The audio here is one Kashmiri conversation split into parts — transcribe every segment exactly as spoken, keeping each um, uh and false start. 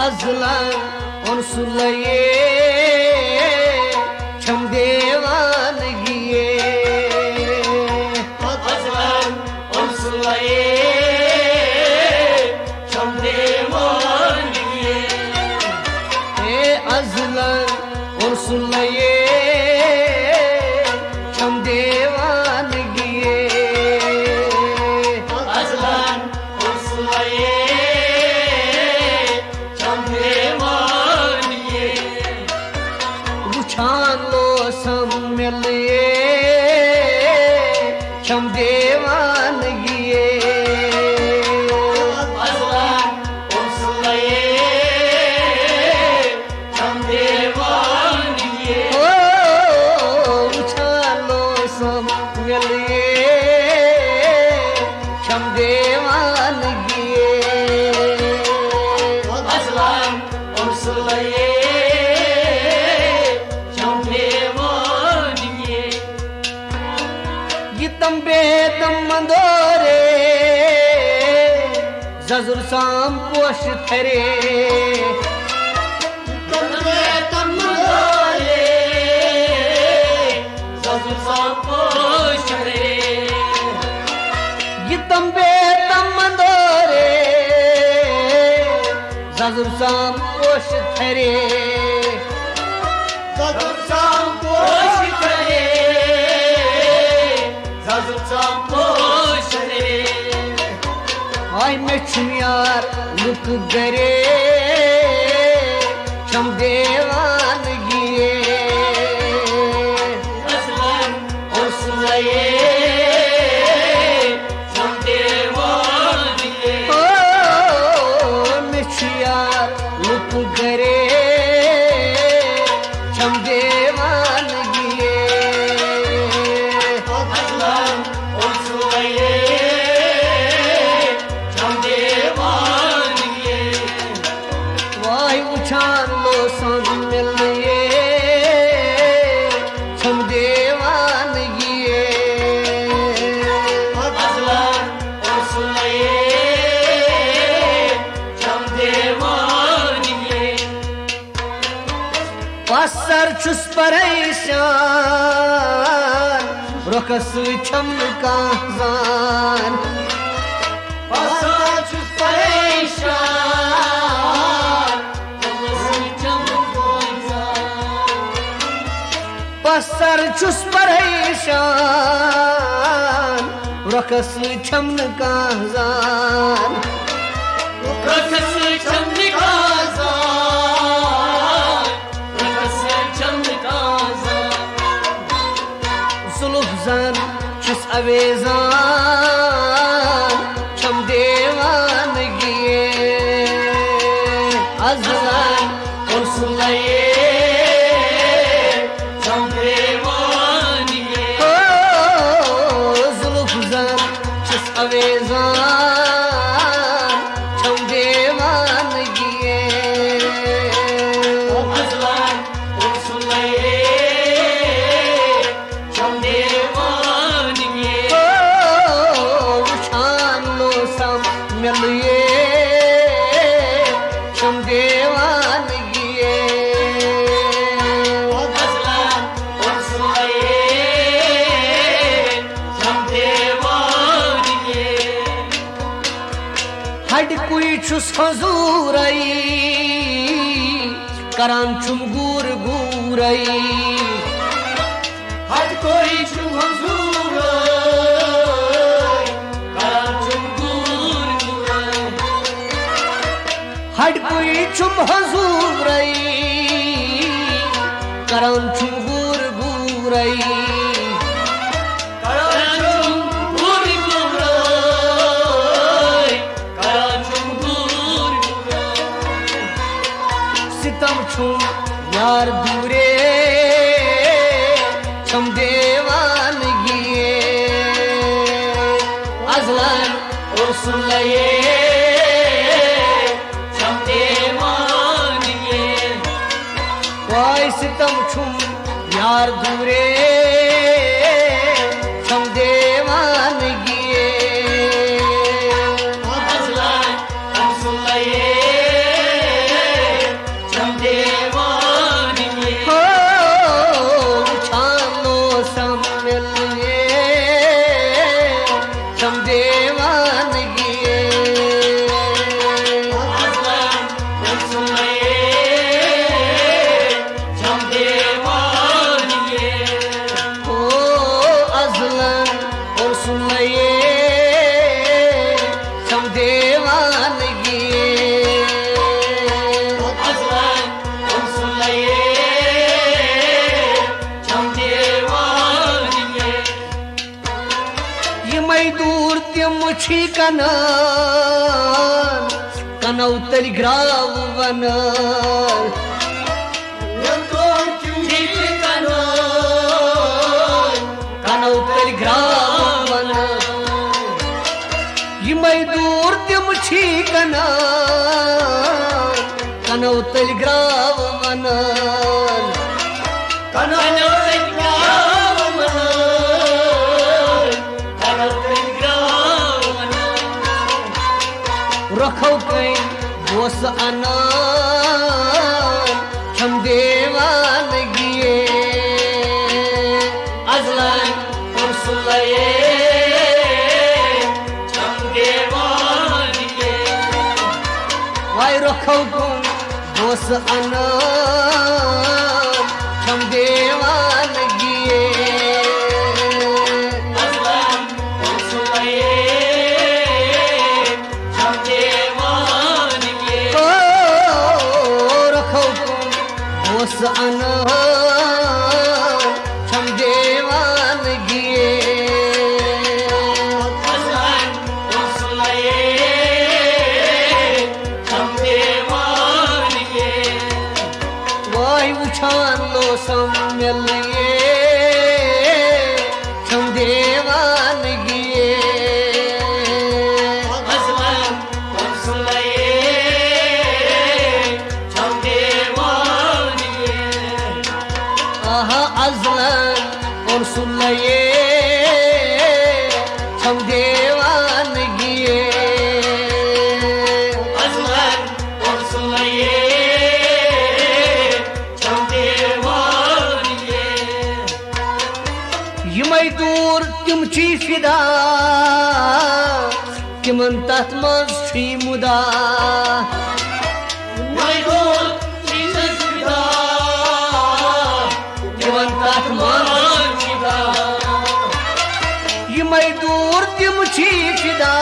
ازلن اوٚن سُہ لَیے چھَم دیوانگی۔ ازلن اوٚن سُہ لَیے چھَم دیوانگی۔ اے ازلن اوٚن سُہ لَیے چھَم دیوانگی۔ ازلن اوٚن سُہ لَیے چھَم دیوانگی۔ وٕچھان لوسم مےٚ لَیے چھَم دیوانگی۔ ازلن اوٚن سُہ لَیے چھَم دیوانگی۔ او، وٕچھان لوسم مےٚ لَیے چھَم دیوانگی۔ ازلن اوٚن سُہ لَیے چھَم دیوانگی۔ یہِ تم بے تم مندورے، ززُر سام پوش تھرے۔ تم بے تم مندورے، ززُر سام پوش تھرے۔ یہِ تم بے تم مندورے، ززُر سام پوش تھرے۔ ززُر سام پوش تھرے۔ ززُر سام پوش تھرے۔ آے مےٚ چھُم یار لُکہٕ گرے، چھَم دیوانگی۔ ازلن اوٚن سُہ لَیے چھَم دیوانگی۔ او، مےٚ چھُ یار لُکہٕ گرے چھَم دیوانگی۔ ازلن اوٚن سُہ لَیے چھَم دیوانگی۔ واے وٕچھان لوسم مےٚ لَیے چھَم دیوانگی۔ ازلن اوٚن سُہ لَیے چھَم دیوانگی۔ پسر چھُس پریشان، رۄخس سۭتۍ چھَم نہٕ کانٛہہ زان۔ پسر چھُس پریشان، رۄخس سۭتۍ چھَم نہٕ کانٛہہ زان۔ پسر چھُس پریشان، رۄخس سۭتۍ چھَم نہٕ کانٛہہ زان۔ رۄخس سۭتۍ چھَم نہٕ کانٛہہ زان۔ رۄخس سۭتۍ چھَم نہٕ کانٛہہ زان۔ زُلُف زن چھُس اویزان، چھَم دیوانگی۔ ازلن اوٚن سُہ لَیے چھَم دیوانگی۔ او، زُلُف زن چھُس اویزان، چھَم دیوانگی۔ ازلن اوٚن سُہ لَیے چھَم دیوانگی۔ او، وٕچھان لوسم مےٚ لَیے چھَم دیوانگی۔ ازلن اوٚن سُہ لَیے چھَم دیوانگی۔ ہڈ کوئی چھُس حضورے، کران چھُم گور گورے۔ ہڈ کوئی چھُم حضورے، کران چھُم گور گورے۔ ہڈ کوئی چھُم حضورے، کران چھُم گور گورے۔ کران چھُم گور گورے، کران چھُم گور گورے۔ ستم چھُم یار دورے، چھَم دیوانگی۔ ازلن اوٚن سُہ لَیے چھَم دیوانگی۔ واے ستم چھُم یار دورے، چھَم دیوانگی۔ ازلن اوٚن سُہ لَیے یِمے دوٗر تِم چھی کنان، کنو تٔلۍ گراو ونان۔ کنو تٔلۍ گراو ونان۔ یِمے دوٗر تِم چھی کنان، کنو تٔلۍ گراو ونان۔ کنو تٔلۍ گراو ونان۔ رۄخو کٔنۍ بوسہٕ اَنان، چھَم دیوانگی۔ ازلن اوٚن سُلے، چھَم دیوانگی۔ وای رۄخو کُن بوسہٕ اَنان، چھَم دیوانگی۔ ازلن اوٚن سُلے، چھَم دیوانگی۔ او، رۄخو کُن بوسہٕ اَنان، چھَم دیوانگی۔ ازلن اوٚن سُلے، چھَم دیوانگی۔ وای وٕچھان لوسم مِلہٕ یے، چھَم دیوانگی۔ ازلن اوٚن سُلے، چھَم دیوانگی۔ آہا، ازلن اوٚن سُلے، چھَم دیوانگی۔ ازلن اوٚن سُلے، چھَم دیوانگی۔ یِمے دوٗر تِم چھی فدا، تِمن تتھ منٛز چھُے مُدا۔ یِمے دوٗر تِم چھی فدا، تِمن تتھ منٛز چھُے مُدا۔ یِمے دوٗر تِم چھی فدا،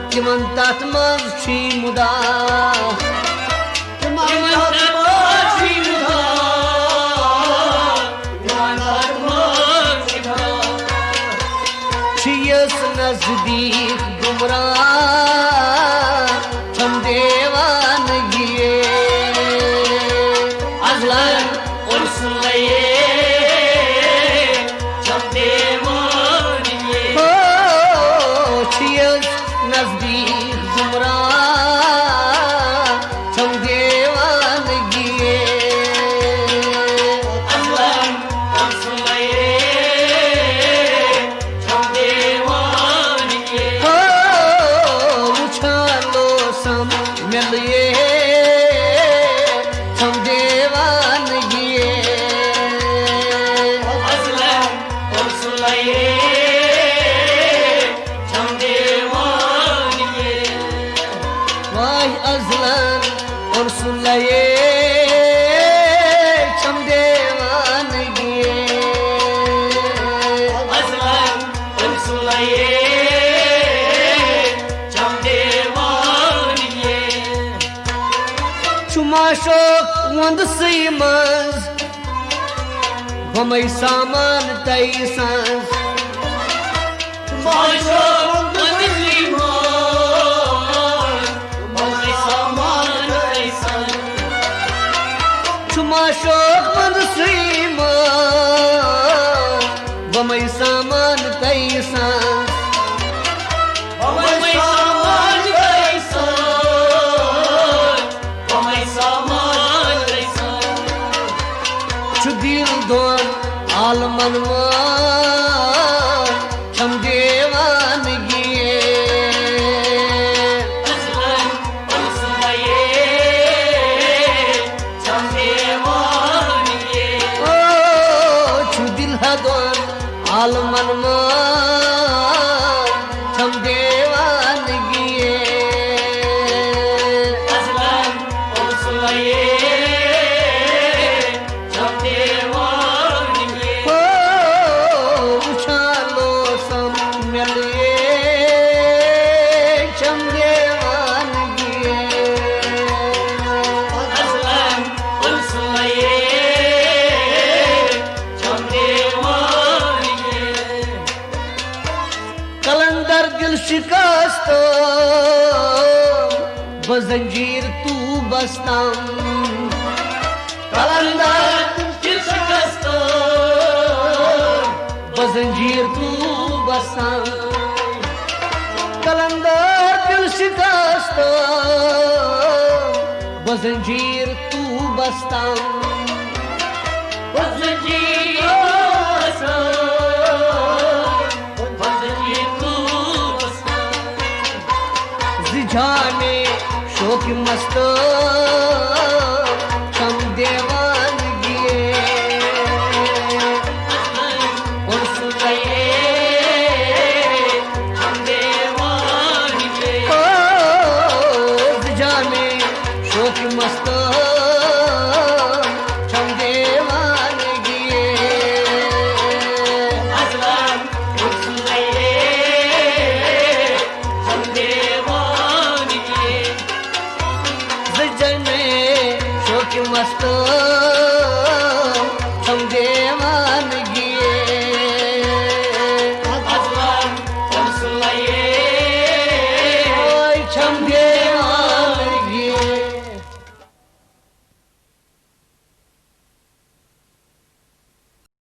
تِمن تتھ منٛز چھُے مُدا۔ تِمن تتھ منٛز چھُے مُدا۔ تِمن تتھ منٛز چھُے مُدا۔ چھِیَس نزدیٖک گُمران، چھَم دیوانگی۔ ازلن اوٚن سُلے، چھَم دیوانگی۔ ہو، چھِیَس نزدیٖک گُمران، چھَم دیوانگی۔ ازلن اوٚن سُلے، چھَم دیوانگی۔ ہو، وٕچھان لوسم مِلہٕ یے، چھَم دیوانگی۔ ازلن اوٚن سُلے، چھَم دیوانگی۔ وای ازلن اوٚن سُلے، چھَم دیوانگی۔ ازلن اوٚن سُلے، چھَم دیوانگی۔ چھُ معشوق وۄندسٕے منٛز، بۄمے سامان تٔمۍ سٕنٛز۔ چھُ معشوق وۄندسٕے منٛز، بۄمے سامان تٔمۍ سٕنٛز۔ چھُ معشوق وۄندسٕے منٛز، بۄمے سامان تٔمۍ سٕنٛز۔ بۄمے سامان تٔمۍ سٕنٛز۔ بۄمے سامان تٔمۍ سٕنٛز۔ چھُ دِل دۄن عالمن منٛز، چھَم دیوانگی۔ ازلن اوٚن سُلے، چھَم دیوانگی۔ او، چھُ دِل ہا دۄن عالمن منٛز، چھَم دیوانگی۔ ازلن اوٚن سُلے، چھَم دیوانگی۔ ہو، وٕچھان لوسم مِلہٕ یے، چھَم دیوانگی۔ ازلن اوٚن سُلے، چھَم دیوانگی۔ شکست، بہ زنجیر تو بستم۔ قلندر دل شکست، بہ زنجیر تو بستم۔ قلندر دل شکست، بہ زنجیر تو بستم۔ بہ زنجیر تو بستم۔ ز جامِ شوق مست